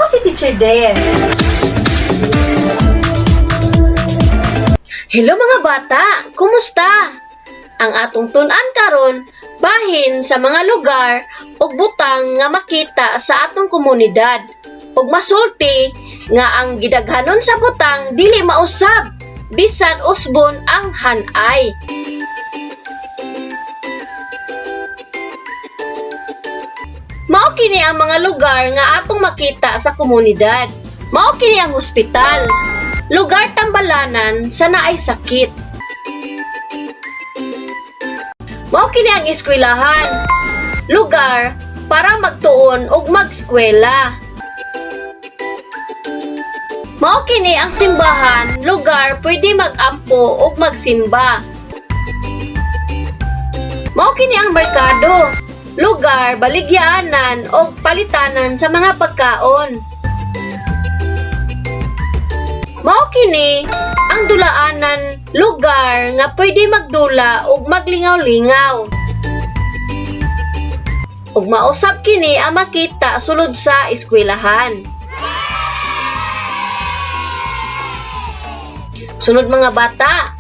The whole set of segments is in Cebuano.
si Teacher Dare. Hello mga bata, kumusta? Ang atong tun-an karon bahin sa mga lugar ug butang nga makita sa atong komunidad ug masulti nga ang gidaghanon sa butang dili mausab bisan usbon ang hanay. Mao kini ang mga lugar nga atong makita sa komunidad. Mao kini ang ospital, lugar tambalanan sa naay sakit. Mao kini ang eskwelahan, lugar para magtuon ug magskwela. Mao kini ang simbahan, lugar pwede mag-ampo ug magsimba. Mao kini ang merkado, lugar baligyaanan og palitanan sa mga pagkaon. Mao kini ang dulaanan, lugar nga pwede magdula ug maglingaw-lingaw. Ug mausab kini ang makita sulod sa eskwelahan. Sunod mga bata,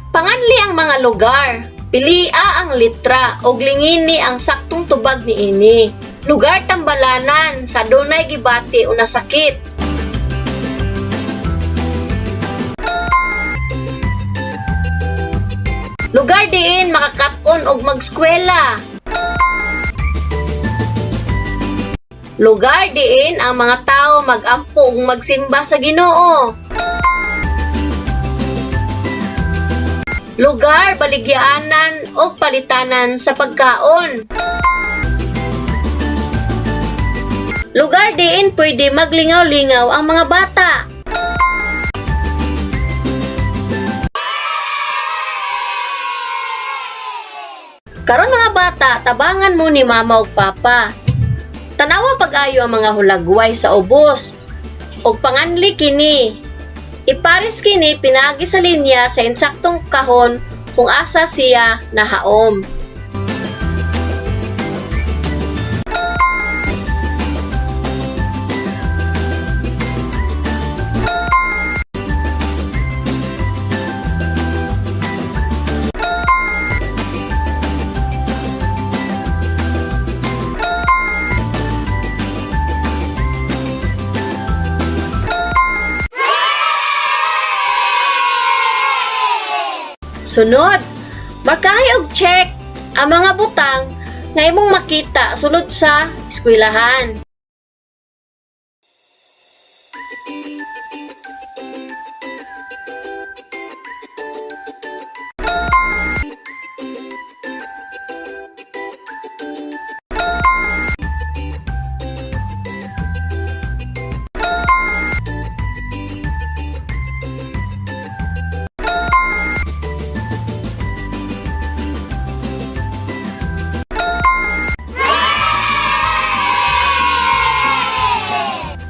panganli ang mga lugar. Pilia ang litra ug lingini ang saktong tubag niini. Lugar tambalanan sa dunay gibati o nasakit. Lugar diin makakat-on og magskwela. Lugar diin ang mga tao magampo ug magsimba sa Ginoo. Lugar baligyaanan o palitanan sa pagkaon. Lugar diin pwede maglingaw-lingaw ang mga bata. Karon mga bata, tabangan mo ni mama ug papa. Tanawa pag-ayo ang mga hulagway sa ubos. Og panganli kini. Ipares kini pinaagi sa linya sa insaktong kahon kung asa siya nahaom. Sunod, markahi og check ang mga butang nga imong makita sulod sa eskwelahan.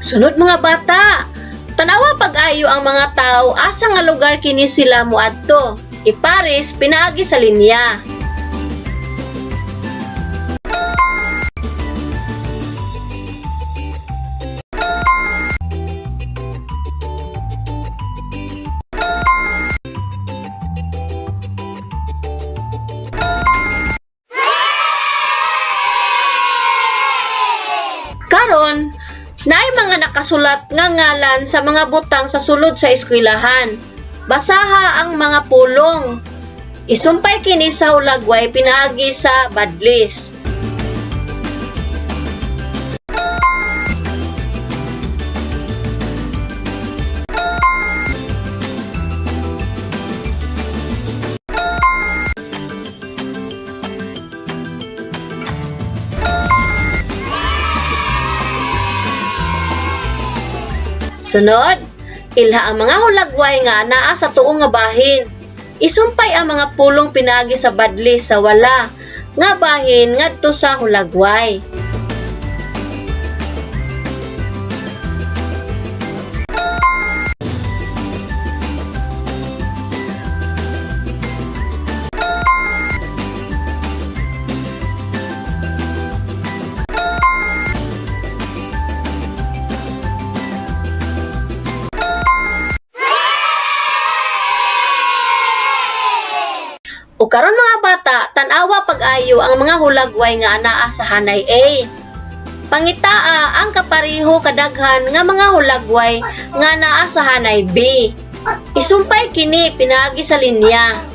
Sunod mga bata, tanawa pag-ayo ang mga tao asa nga lugar kini sila moadto. Ipares pinaagi sa linya. Karon, naay mga nakasulat nga ngalan sa mga butang sa sulod sa eskwelahan. Basaha ang mga pulong. Isumpay kini sa hulagway pinaagi sa badlis. Sunod, ilha ang mga hulagway nga anaa sa tuo nga bahin. Isumpay ang mga pulong pinaagi sa badlis sa wala nga bahin ngadto sa hulagway. Ug karon, mga bata, tan-awa pag-ayo ang mga hulagway nga anaa sa hanay A. Pangitaa ang kapareho kadaghan nga mga hulagway nga naa sa hanay B. Isumpay kini pinaagi sa linya.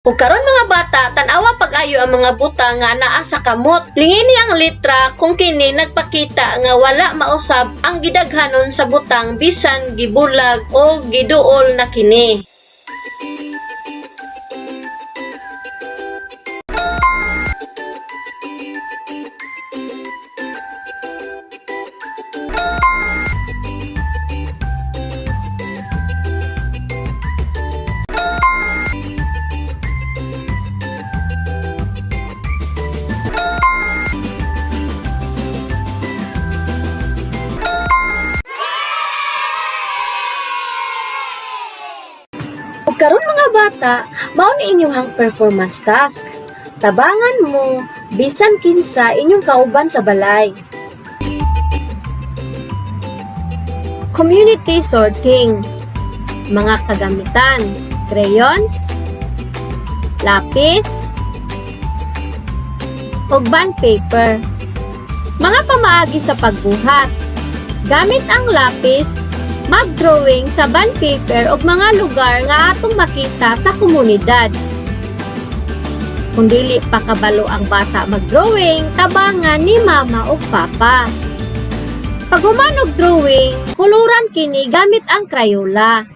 Ug karon, mga bata, tan-awa pag-ayo ang mga butang nga naa sa kamot. Lingini ang litra kung kini nagpakita nga wala mausab ang gidaghanon sa butang bisan gibulag o giduol na kini. Ug karon, mga bata, mao ni inyong performance task. Tabangan mo bisan kinsa inyong kauban sa balay. Community sorting. Mga kagamitan: crayons, lapis, ug bond paper. Mga pamaagi sa pagbuhat. Gamit ang lapis, mag-drawing sa bond paper og mga lugar nga atong makita sa komunidad. Kung dili pa kabalo ang bata mag-drawing, tabangan ni mama o papa. Pag human og drawing, kuluran kini gamit ang Crayola.